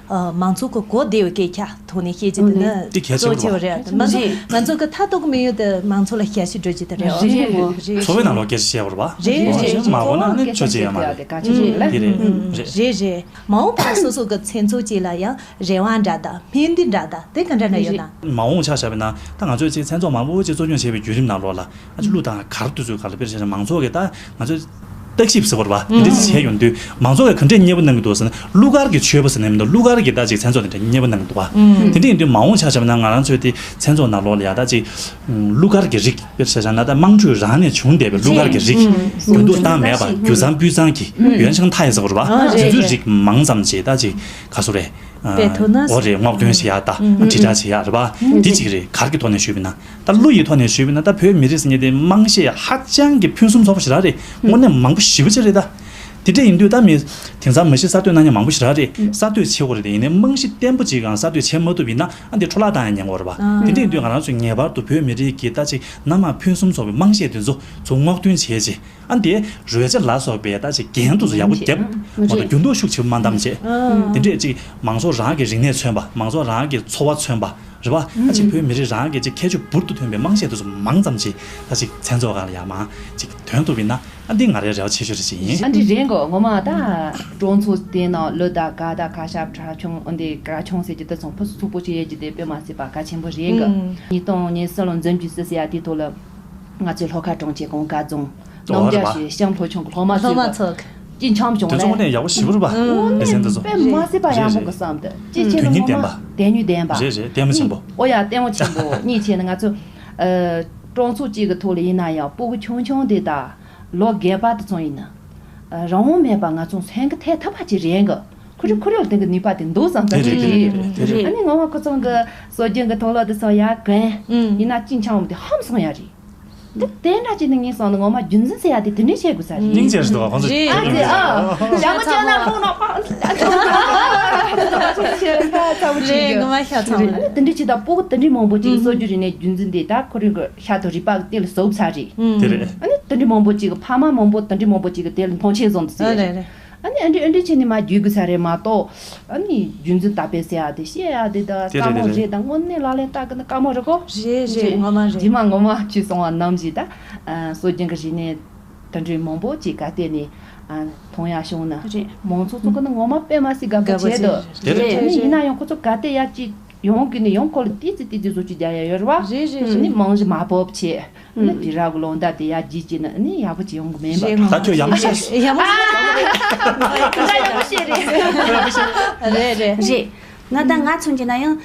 མང་ཚོགས་གི་གོ་བདེ་བའི་སྐད་ཆ་ཐོག་ནས་བཤད་ཀྱི་འདུག་ན་དེ་གལ་ཆེ་བོ་རེད། མང་ཚོགས་ང་ཚོ་གི་མཐའ་གཏོགས་མི་ཡོད་དེ་མང་ཚོགས་ལ་ཞབས་ཞུ་སྤྲོད་ཀྱི་དེ་རེད། རེད་མོ། འཚོ་བའི་ནང་ལོགས་སྐད་ཆ་བཤད་བར་བ། རེད་རེད། མ་གོ་ན་ནི་ཆོ་ཅི་ཡ་མ་རེད། དེ་རེད། རེད་རེད། མ་འོངས་པར་སོ་སོ་གི་མཚན་ཚོགས་ཅིག་ལ་ཡང་རེ་བ་འདྲ་དང་སྨོན་འདུན་འདྲ་དང་དེ་ག་འདྲ་འདྲ་ཡོད་ན། མ་འོངས་ཆ་བཞག་པ་ན་ད་ང་ཚོས་ཅིག་མཚན་ཚོགས་མང་པོ་ཅིག་གཙོ་སྐྱོང་བྱས་པའི་བརྒྱུད་རིམ་ནང་ལོགས་ལ་ཨ་ཅིག་གླུ་དང་གར་དུས་ཚོད་ག་ལ་དཔེར་བཞག་ན་མང་ཚོགས་ཀྱི་ད་ང་ཚོས་བརྟག་ཞིབ་ཟེར་བ་རེད་བ། དེ་འདྲ་ཅིག་བྱས་ཡོང་དུས་མང་ཚོགས་ཀྱིས་ག་འདྲས་མཉེས་པོ་གནང་གི་འདུག་ཟེར་ན་གླུ་གར་གྱི་ཆོས་པ་ཟེར་ནས་མི་འདུག་གླུ་གར་གྱི་ད་ཅིག་མཚན་ཚོགས་དེ་འདྲ་མཉེས་པོ་གནང་གི་འདུག་བ། དེ་འདྲ་ཡིན་དུས་མ་འོངས་ཆ་བཞག་པ་ན་ང་རང་ཚོའི་དེ་མཚན་ཚོགས་ནང་ལོགས་ལ་ཡ་ད་ཅིག་གླུ་གར་གྱི་རིགས་དཔེར་བཞག་ན་ད་དམངས་ཁྲོད་རང་ནས་བྱུང་བསྡད་པའི་གླུ་གར་གྱི་རིགས་རྒྱུན་དུ་བཏང་མེད་པ་རྒྱུ་མཚམས་སྤུས་གཙང་གི་ཡོན་ཆང་མཐའ་ཡས་ཟེར་བ་རེད་བ། དེ་ཚོའི་རིགས་མང་ཙམ་ཅིག་ད་ཅིག་ག་ཚོད་རེད། སྤེལ་ཐུབ་ན། འོ་རེད། སྔོག་འདོན་བྱེད་ཡག་དང་དྲིལ་བསྒྲགས་བྱེད་ཡག་རེད་པ། དེ་གཅིག་རེད། གར་གྱི་ཐོག་ནས་ཞུས་པ་ན་ད་གླུ་ཡི་ཐོག་ནས་ཞུས་པ་ན་ད་བོད་མི་རིགས་ཟེར་མཁན་དེ་རྨང་གཞི་ཧ་ཅང་གི་ཕུན་སུམ་ཚོགས་པ་ཞིག་རང་རེད། དངོས་གནས་མང་པོ་ཞེ་པོ་ཅིག་རེད་ད། དེ་འདྲ་ཡིན་དུས་ད་མི་དེང་སང་མི་གཤིས་གསར་གཏོད་གནང་མཁན་མང་པོ་ཞིག་རང་རེད། གསར་གཏོད་བྱེད་དགོས་རེད་དེ་ཡིན་ནའི་རྨང་གཞི་བརྟན་པོ་ཅིག་གང་གསར་གཏོད་བྱེད་མ་ཐུབ་ཡིན་ན་ཨ་འདི་འཕྲོ་བརླག་བཏང་ཡ་ཉེན་ཁ་རེད་པ། དེ་འདྲ་ཡིན་དུས་ང་རང་ཚོས་ངེས་པར་དུ་བོད་མི་རིགས་ཀྱི་ད་ཅིག་སྣ་མང་ཕུན་སུམ་ཚོགས་པའི་རྨང་གཞི་དེ་ཚོ་ཚུར་སྔོག་འདོན་བྱས་རྗེས། ཨ་འདི་རོལ་ཆ་ལ་སོགས་པའི་ད་ཅིག་རྒྱན་དུ་ཡག་པོ་རྒྱབ། མ་གཏོགས་འགྱུར་ལྡོག་ཤུགས་ཆེ་བོ་མ་བཏང་བྱས། དེ་འདྲས་ཅིག་མང་ཚོགས་རང་གི་རིག་གནས་མཚོན་པ། མང་ཚོགས་རང་གི་འཚོ་བ་མཚོན་པ་རེད་པ། ཨ་ཅིག་བོད་མི་རིགས་རང་གི་ཅིག་ཁྱད་ཆོས་འབུར་དུ་ཐོན་པའི་རྨང་གཞི་དེ་ཚོ་མང་ཙམ་ཅིག་ད་ཅིག་མཚན་ཚོགས་སྒང་ལ་ཡར་མར་ཅིག་ཐོན་ཐུབ་པ་ཡིན་ན་ཨ་འདི་ང་རའི་རེ་བ་ཆེ་ཤོས་རེ་ཞིག་ཡིན། ཨ་འདི་རེད་གོ། ངོ་མ་ད་སྤྲོ་ཚོགས་དེ་ནང་གླུ་དང་གར་དང་ཁ་ཤགས་གར་ཆུང་ཨ་འདི་གར་ཆུང་ཟེར་གྱི་དེ་ཚོ་ཕུན་སུམ་ཚོགས་པོ་ཅིག་ཡོད་ཀྱི་དེ་དཔེ་མ་སྲིད་པ་གལ་ཆེན་པོ་རེད་གི། ཉིས་སྟོང་ཉེར་གསུམ་ལོ་འཛིན་རྒྱུ་སྲིད་ཟེར་ཡ་དེ་ཐོག་ལ། ང་ཚོའི་ལྷོ་ཁ་གྲོང་ཁྱེར་གོང་དཀར་རྫོང་། ཨོ་རྣམ་རྒྱལ་རེད་པ། ཞེས་ཤམ་ལྷོ་ཆུང་གི་སློབ་མ་སློབ་མ་ཚོ་ཚོ་གཅིག་འཆམ་བྱུང་ལ། དེ་ཚོ་ནས་ཡག་པོ་ཞེ་པོ་རེད་པ། ཨོ་ལེ་ཚན་དེ་ཚོ། དཔེ་མ་སྲིད་པ་ཡག་པོ་གི་བསམ་དུ་གཅིག་བྱས་ན་དོན་སྙིང་ངོ་མ་ལྡན་པ། དོན་སྙིང་ལྡན་པ། རེད་རེད། ལྟད་མོ་ཆེན་པོ། ཨོ་ཡ་ལྟད་མོ་ཆེན་པོ་གཉིས་བྱས་ན་ང་ཚོ། ཨ། གྲོང་ཚོ་གཅིག་གི་ཐོག་ལ་ཡིན་ན་ཡང་སྤུ་གུ་ཆུང་ཆུང་དེ་དང་། ལོ་བརྒལ་བ་དེ་ཚོ་ཡིན་ན། ཨ། རང་དབང་མེད་པ་ང་ཚོ་སེམས་ཀྱི་ཐད་ཐུབ་པ་ཅིག་རེད་གི། ཁོ་རེ་ཁོ་རེ་ལ་དེང་གི་ནུས་པ་དེ་འདུག་བསམ་ས་དེ་རེད་དེ་རེད་དེ་རེད། ཨ་ནི་ངོ་མ་ཁོ་ཚོ་གི་སྲོལ་རྒྱུན་གི་དུག་ལོག་དེ་ཚོ་ཡར་གོན། ཡིན་ན་གཅིན་འཆང་བ་དེ་ཧམ་སོང་ཡ་རེད། འདི་དེ་འདྲ་ཅིག་ནི་ངས་སོང་ནི་ངོ་མ་རྒྱུན་འཛིན་ཟེར་ཡ་དེ་དེ་འདྲས་བྱེད་དགོས་ས་རེད། སྙིང་རྗེ་རེད་འདུག་ག་ཁོང་ཚོ་རེད། ཨ་ཙི་ཨ། ཞྭ་མོ་བཅད་ན་ལྷུང་ན་ཕ། ཨ་ནི་དེ་འདྲས་བྱེད་ད་སྤུ་གུ་དེ་འདྲས་མང་པོ་ཅིག་སྲོལ་རྒྱུན་རིག་གནས་རྒྱུན་འཛིན་དེ་ད་ཁོ་རང་གི་ཤ་དང་རུས་པ་གི་དེ་ལ་ཟུག་ས་རེད། དེ་རེད། ཨ་ནི་དེ་འདྲས་མང་པོ་ཅིག་གི་ཕ་མ་མང་པོ་དེ་འདྲས་མང་པོ་ཅིག་གི་དེ་ལ་མཐོང་ཆེན་བཟུང་དུ་ཟེར་རེད། ཨ་ནི་ཨ་འདྲི་ཨ་འདྲི་བྱས་ནས་མར་བརྒྱུད་དགོས་ས་རེད་མ་གཏོགས། ཨ་ནི་རྒྱུན་འཛིན་དར་སྤེལ་ཟེར་ཡ་དེ་བཤད་ཡ་དེ་ད་དེ་རེད་དཀའ་མོ་རེད་རེད། རེད་ད་དངོས་གནས་ལག་ལེན་བསྟར་གི་ན་དཀའ་མོ་རེད་གོ། རེད་རེད། རྗེས་མ་ངོ་མ་རྗེས་མ་ངོ་མ་ཁྱོད་གསུངས་པ་ནང་བཞིན་ད། ཨ། སྲོལ་རྒྱུན་གྱི་རིག་གནས་དེ་འདྲའི་མང་པོ་ཅིག་ག་བལྟས་ནས། ཨ། མཐོང་ཡ་བྱུང་ན། རེད། མང་ཚོགས་ཚོ་གི་ན་ངོ་མ་དཔེ་མ་སྲིད་དགའ་པོ་བྱེད་འདུག་དེ་རེད། ཨ་ནི་ཡིན་ན་ཡང་ཁོ་ཚོ་ག་བལྟས་ཡ་ཅིག་ཡོང་གི་ནི་ཡང་ཁོ་ལ་ཏི་ཙི་ཏི་ཙི་བཟོ་ཅིག་རྒྱག་ཡ་ཡོད་རེད་བ། རེད་རེད། ཨ་ནི་རྨང་གཞི་མ་བབས་བྱས། ཨ་ནི་དེ་ར་གི་ལོ་ཟླ་དེ་ཡར་རྒྱས་ཀྱི་ན་ཨ་ནི་ཡག་པོ་ཅིག་ཡོང་གི་མེད་པ། རེད། ད་ཁྱོད་ཡག་པོ་བཤད། ཡག་པོ་བཤད། ད་ཡག་པོ་བཤད་རེད། རེད་རེད། རེད། ང་ད་ང་མཚོན་གྱི་ན་ཡང་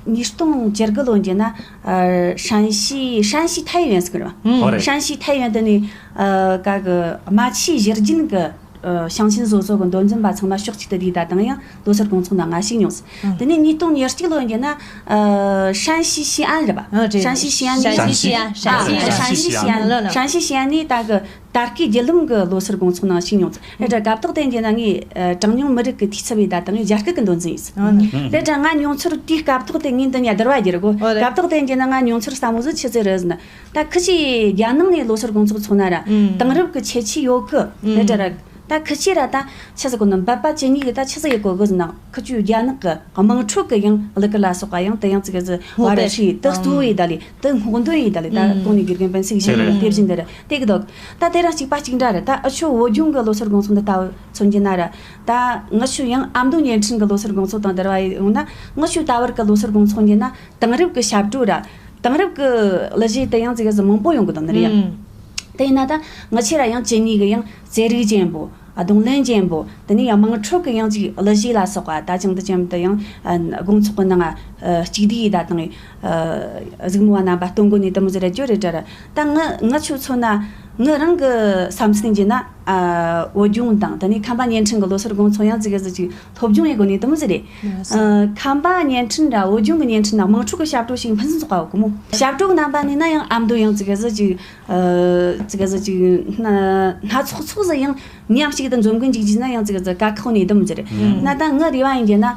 ཉིས་སྟོང་བཅུ་དགུ་ལོ་འདི་ན་ཧྲན་ཞི་ཧྲན་ཞི་ཐའེ་ཡོན་ཟེར་གི་རེད་བ། ཧྲན་ཞི་ཐའེ་ཡོན་དེ་ནས་ག་གི་རྨ་ཆུའི་ཞི་རྒྱུན་གི་ཞིང་ཆེན་བཟོ་ཚོགས་ཀྱི་མདོ་འཛིན་པ་ཚང་མ་ཕྱོགས་གཅིག་ཏུ་བསྡུས་ད་དང་ཡང་ལོ་སར་དགོང་ཚོགས་ནང་ང་ཞུགས་མྱོང་། དེ་ནས་ཉིས་སྟོང་ཉེར་གཅིག་ལོ་འདི་ན་ཧྲན་ཞི་ཞི་ཨན་རེད་བ། ཧྲན་ཞི་ཞི་ཨན་ནས་ཧྲན་ཞི་ཞི་ཨན། ཧྲན་ཞི་ཞི་ཨན། ཧྲན་ཞི་ཞི་ཨན་ནས་ད་གི་ད་སྐུའི་བརྒྱུད་ལམ་གྱི་ལོ་སར་དགོང་ཚོགས་ནང་ཞུགས་མྱོང་། རེད་དྲ་སྐབས་ཐོག་དེ་འདི་ན་ངས་གྲངས་ཉུང་མི་རིགས་ཀྱི་འཐུས་ཚབ་ཡིན་ད་དང་རྒྱ་སྐད་ཀྱི་མདོ་འཛིན་ཡིན། རེད་དྲ་ང་མྱོང་ཚོར་དེའི་སྐབས་ཐོག་དེ་ངས་འདི་ནས་བསྡུར་བ་རྒྱག་གོ། སྐབས་ཐོག་དེ་འདི་ན་ང་མྱོང་ཚོར་ཟབ་མོ་ཟིག་ཆི་ཟིག་རེད་ཟེར་ན། ད་ཁི་ཆོས་རྒྱལ་ནང་ནས་ལོ་སར་དགོང་ཚོགས་ཚོགས་ན་ར་དེང་རབས་ཀྱི་ཁྱད་ཆོས་ཡོད་གི། རེད་དྲ་ར་ད་ཁི་ཆོས་ར་ད་ཆི་ཟིག་གོ་ནི་འབད་པ་ཇི་སྙེད་ཀྱི་ད་ཆི་ཟིག་ཡོད་གོ་གི་ཟེར་ན། ཁི་ཆོས་རྒྱ་ནག་གི་དམངས་ཁྲོད་ཀྱི་ཡང་གླུ་གར་ལ་སོགས་པ་ཡང་དེ་ཡང་ཙི་གེ་ཟིག་བ་ར་ཧྲི་དེ་གཙོ་བོ་ཡིན་ད་ལི་དེ་སྔོག་འདོན་ཡིན་ད་ལི་ད་གོང་ནས་དགེ་རྒན་པན་སིག་བཞིན་དེ་བཞིན་དེ་ར་དེ་གི་དོག་ད་དེ་རང་གཅིག་པ་གཅིག་འདྲ་རེད། ད་ཨ་ཆོ་བོད་ལྗོངས་ཀྱི་ལོ་སར་དགོང་ཚོགས་འདི་ལྟ་བུ་མཚོན་གྱི་ན་ར་ད་ང་ཆོ་ཡང་ཨ་མདོ་བརྙན་འཕྲིན་གྱི་ལོ་སར་དགོང་ཚོགས་དང་བསྡུར་བ་ཡོང་ན། ང་ཆོ་ད་བར་གྱི་ལོ་སར་དགོང་ཚོགས་འདི་ན་དེང་རབས་ཀྱི་ཞབས་བྲོ་ར་དེང་རབས་ཀྱི་གླུ་གཞས་དེ་ཡང་ཙི་གེ་ཟིག་མང་པོ་ཡོང་གི་འདུག་ནི་རེད་ཡ། དེ་ཡིན་ན་ད་ང་ཆོས་ར་ཡང་ཇི་སྙེད་ཀྱི་ཡང་རྩེད་རིགས་ཅན་པོ། རྡུང་ལེན་ཅན་པོ། དེ་ནས་ཡང་དམངས་ཁྲོད་ཀྱི་ཡང་ཅིག་གླུ་གཞས་ལ་སོགས་པ་ད་ཅང་དུ་ཅང་དུ་ཡང་དགོང་ཚོགས་ཀྱི་ནང་གཅིག་བསྡུས་ཡིན་ད་དང་། གཟིགས་མོ་བ་རྣམ་པ་སྟོན་གོ་ནས་དུ་མོ་ཟེར་ར་ཅོ་རེ་དྲ་ར། ད་ང་ང་ཆོ་མཚོན་ན་ང་རང་གི་བསམ་ཚུལ་ཡིན་ན། བོད་ལྗོངས་དང་དེ་ནས་ཁམས་པ་བརྙན་འཕྲིན་གྱི་ལོ་སར་དགོང་ཚོགས་ཡང་ཅིག་གི་ཟིག་ཅིག་སློབ་སྦྱོང་ཡེ་གོ་ནས་དུ་མོ་ཟེར་རེད། ཁམས་པ་བརྙན་འཕྲིན་ར་བོད་ལྗོངས་ཀྱི་བརྙན་འཕྲིན་ན་དམངས་ཁྲོད་ཀྱི་ཞབས་བྲོ་ཞིག་ཕུན་སུམ་ཚོགས་པ་ཡོད་གི་མོ། ཞབས་བྲོ་གི་རྣམ་པ་ནས་ན་ཡང་ཨ་མདོ་ཡང་ཅིག་གི་ཟིག་ཅིག་ཅིག་ག་ཟིག་ཅིག་སྣ་སྣ་ཚོགས་ཚོགས་ཟིག་ཡང་མཉམ་གཅིག་ཏུ་འཛོམས་གིན་འཇིག་རྒྱུ་ན་ཡང་ཅིག་ག་ཟིག་དཀའ་ཁག་ནས་དུ་མོ་ཟེར་རེད། ན་ད་ངི་རེ་བ་ཡིན་རྒྱུ་ན།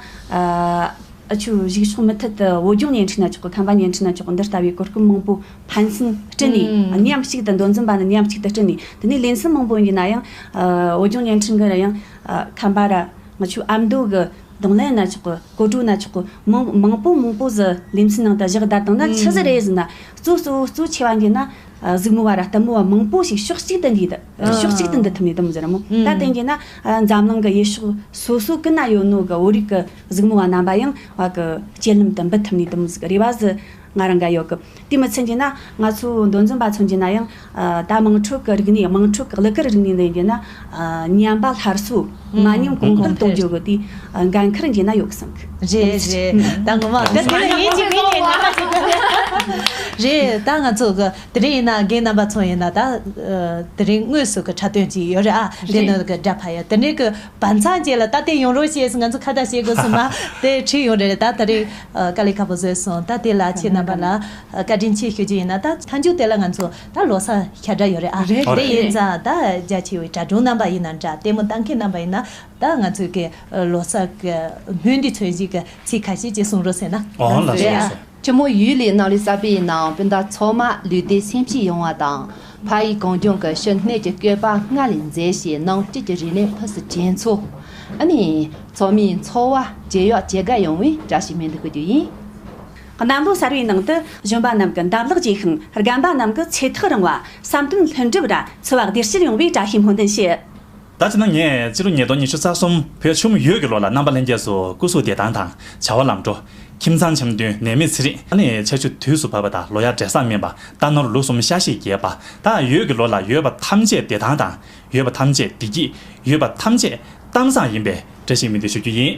ཨ་ཆུ་གཞུག་ཕྱོགས་མུ་མཐུད་དུ་བོད་ལྗོངས་བརྙན་འཕྲིན་ན་ཆོག་གི། ཁམས་པ་བརྙན་འཕྲིན་ན་ཆོག་གི། འདི་ལྟ་བུའི་གོ་སྐབས་མང་པོ་ཕན་ཚུན་སྤྲད་ནས། མཉམ་གཅིག་ཏུ་མདོ་འཛིན་པ་ནི་མཉམ་གཅིག་ཏུ་སྤྲད་ནས། དེ་ནས་ལེ་ཚན་མང་པོ་ཡིན་རྒྱུ་ན་ཡང་། ཨ་བོད་ལྗོངས་བརྙན་འཕྲིན་གི་ར་ཡང་། ཨ་ཁམས་པ་ར་ང་ཆུ་ཨ་མདོ་གི་རྡུང་ལེན་ན་ཆོག་གི། གོ་སྒྲིག་ན་ཆོག་གི། མང་མང་པོ་མང་པོ་ཟིག་ལེ་ཚན་ནང་དུ་བཞག་བསྡད་བཏང་ན་ཆི་ཟིག་རེད་ཟེར་ན། གཙོ་གཙོ་གཙོ་ཆེ་བ་འདི་ན་གཟིགས་མོ་བ་ར་ལྟད་མོ་བ་མང་པོ་ཞིག་ཕྱོགས་གཅིག་ཏུ་འདུས་ཏེ། ཕྱོགས་གཅིག་ཏུ་འདུ་ཐུབ་ནས་དུ་མོ་ཟེར་མོ། ད་དེ་འདི་ན་འཛམ་གླིང་གི་ཡུལ་ཕྱོགས་སོ་སོ་ཀུན་ན་ཡོད་ནོ་གི་བོད་རིགས་ཀྱི་གཟིགས་མོ་བ་རྣམ་པ་ཡང་བ་གི་སྤྱན་ལམ་དུ་འབུད་ཐུབ་ནས་དུ་མོ་ཟིག་རེ་བ་ཟིག་ང་རང་ག་ཡོད་གི། དེ་མི་ཚད་འདི་ན་ང་ཚོ་མདོ་འཛིན་པ་མཚོན་གྱི་ན་ཡང་། ད་དམངས་ཁྲོད་ཀྱི་རིག་གནས། དམངས་ཁྲོད་ཀྱི་གླུ་གར་རིག་གནས་འདི་ཡིན་ན། ཉམས་པ་སླར་གསོ། མ་ཉམས་གོང་འཕེལ་གཏོང་རྒྱུ་གི་དེ་འགན་འཁུར་འདི་ན་ཡོད་བསམ་གི། རེད་རེད། ད་ངོ་མ་ད་དེ་ལ་ཡིན་གཅིག་མིན་གཅིག་ང་རང་ཞིག་རེད། ད་ང་ཚོ་གི་དེ་རིང་ཡིན་ན་རྒན་རྣམ་པ་ཚོ་ཡིན་ན་ད་དེ་རིང་དངོས་སུ་གི་འཁྲབ་སྟོན་ཅིག་ཡོད་རེད་ཨ། དེ་ནི་གི་སྒྲ་ཕབ་ཡ་དེ་ནི་གི་བར་མཚམས་རྗེས་ལ་ད་དེ་ཡོང་རོགས་བྱས་སུ་ང་ཚོ་ཁ་བརྡ་བྱེད་དགོས་སོང་ན་དེ་ཁྲིད་ཡོང་རེད། ད་དེ་རིང་དཀའ་ལས་ཁག་པོ་བཟོས་སོང་། ད་དེ་ལ་ཁྱེད་རྣམ་པ་ལ། བཀའ་དྲིན་ཆེ་ཞུ་རྒྱུ་ཡིན་ན། ད་མཐའ་མཇུག་དེ་ལ་ང་ཚོ་ད་ལོ་གསར་ཤར་བསྒྲགས་ཡོད་རེད་ཨ། རེད། དེ་ཡིན་ཙང་ད་རྒྱ་ཆེ་བའི་དྲ་གྲོགས་རྣམ་པ་ཡིན་ན་འདྲ། ལྟད་མོ་ལྟ་མཁན་རྣམ་པ་ཡིན་ན་ད་ང་ཚོའི་གི་ལོ་གསར་གི་སྨོན་འདུན་མཚོན་བྱེད་ཀྱི་ཚིག་ཁ་ཤས་ཅིག་གསུང་རོགས་ཟེར་ན། ཨོ་ལགས་སོ། ལགས་སོ། ཆུ་མོ་ཡུལ་ལས་ནང་ལས་གསར་པའི་ནང་སྤུན་ཟླ་ཚང་མ་ལུས་བདེ་སེམས་སྐྱིད་ཡོང་བ་དང་། ཕ་ཡུལ་གངས་ལྗོངས་ཀྱི་ཕྱི་སྣོད་ཀྱི་བཀོད་པ་སྔར་ལས་མཛེས་ཤིང་ནང་བཅུད་ཀྱི་རིག་གནས་ཕུན་སུམ་ཇེ་ཚོགས། ཨ་ནི། ཚང་མའི་འཚོ་བ་ཇེ་ཡག་ཇེ་དགའ་ཡོང་བའི་བཀྲ་ཤིས་སྨོན་འདུན་ཞུ་རྒྱུ་ཡིན། གནམ་ལོ་གསར་བའི་ནང་དུ་གཞོན་པ་རྣམས་ཀྱི་འདབ་ལག་རྒྱས་ཤིང་། རྒན་པ་རྣམས་ཀྱི་ཚེ་ཐག་རིང་བ། བསམ་དོན་ལྷུན་གྲུབ་ར་འཚོ་བ་བདེ་སྐྱིད་ཡོང་བའི་བཀྲ་ཤིས་སྨོན་འདུན་ཞུ། ད་ཅི་ན་ངས་སྤྱི་ལོ་ཉིས་སྟོང་ཉི་ཤུ་རྩ་གསུམ་བོད་ཆུ་མོ་ཡུལ་གྱི་ལོ་ལ་རྣམ་པ་ལྷན་རྒྱས་སུ་སྐུ་གཟུགས་བདེ་ཐང་དང་། བྱ་བ་ལམ་འགྲོ། ཁྱིམ་ཚང་འཆམ་མཐུན། ནད་མེད་ཚེ་རིང་། ཨ་ནི་ཆར་ཆུ་དུས་སུ་བབས་པ་དང་། ལོ་ཡག་འབྲས་བཟང་སྨིན་པ། རྟ་ནོར་ལུག་གསུམ་ཤ་ཤེད་རྒྱས་པ། ད་ཡུལ་གྱི་ལོ་ལ་ཡོད་པ་ཐམས་ཅད་བདེ་ཐང་དང་། ཡོད་པ་ཐམས་ཅད་བདེ་སྐྱིད། ཡོད་པ་ཐམས་ཅད་གཏམ་བཟང་ཡིན་པའི་བཀྲ་ཤིས་སྨོན་འདུན་ཞུ་རྒྱུ་ཡིན།